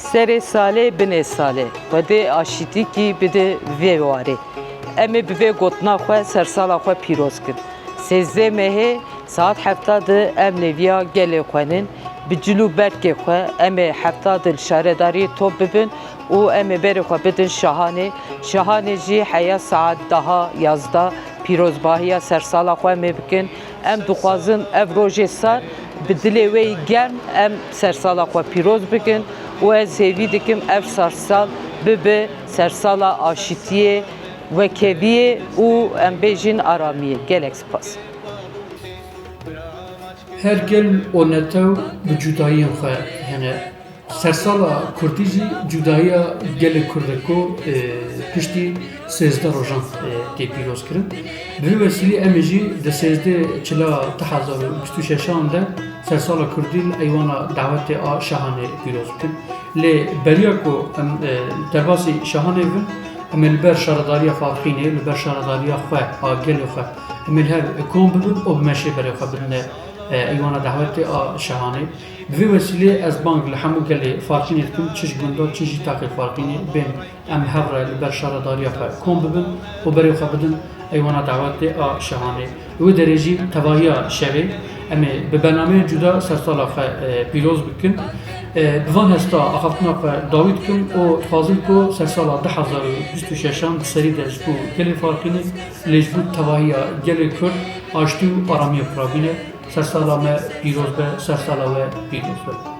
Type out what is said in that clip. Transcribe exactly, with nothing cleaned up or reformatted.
Serê salê binê salê, Xwedê aşîtîkî bide vê warê. Em ê bi vê gotina xwe sersala xwe pîroz kin. Sêzdeh mehê saet hefta de em nêviya gelê xwe nin. Bi cil û berkê xwe em ê hefta de li şaredariyê top bibin û em ê berê xwe bidin Şahanê. Şahanê jî heya saet deha yazdeh pîrozbahiya sersala xwe em ê bikin. Em dixwazin ev rojê sar bi dilê wê yî germ em sersala xwe pîroz bikin û ez hêvî dikim ev sersal bibe sersala aşîtiyê, wekeviyê û em bêjin aramiyê. Gelek spas. Her gel û netew bi cudayiyên xwe hene. Sersala Kurdî jî cudayiya gelê Kurd e ku, e, piştî sêzdeh rojan, e, tê pîrozkirin. Bi vî wesîlê em ê jî di sêzdeh çila du hezar û bîst û şeşan de sersala Kurdî li eywana dawetê a Şahanê pîroz bikin. Lê beriya ku em, e, derbasî Şahanê bin, em ê li ber şaredariya Farqînê, li ber şaredariya xwe, a gelê xwe, em ê li hev kom bibin û bi meşê berê xwe bidine, e, eywana dawetê a Şahanê. Bi vê wesîlê ez bang li hemû gelê Farqînê dikim, çi ji gunda, çi jî taxê Farqînê bên em hev re li ber şaredariya xwe kom bibin û berê xwe bidin eywana dawetê a Şahanê. Li wê derê jî tevahiya şevê em ê bi bernameyên cuda sersala xwe, e, pîroz bikin. E, bi van hesta axaftina xwe dawî dikim û dixwazim ku sersala du hezar û bîst û şeşan di serî de ji bo gelê Farqînê, lê ji bo tevahiya gelê Kurd aştî û aramiya xwe bîne. Sersala me pîroz be, sersala we pîroz be.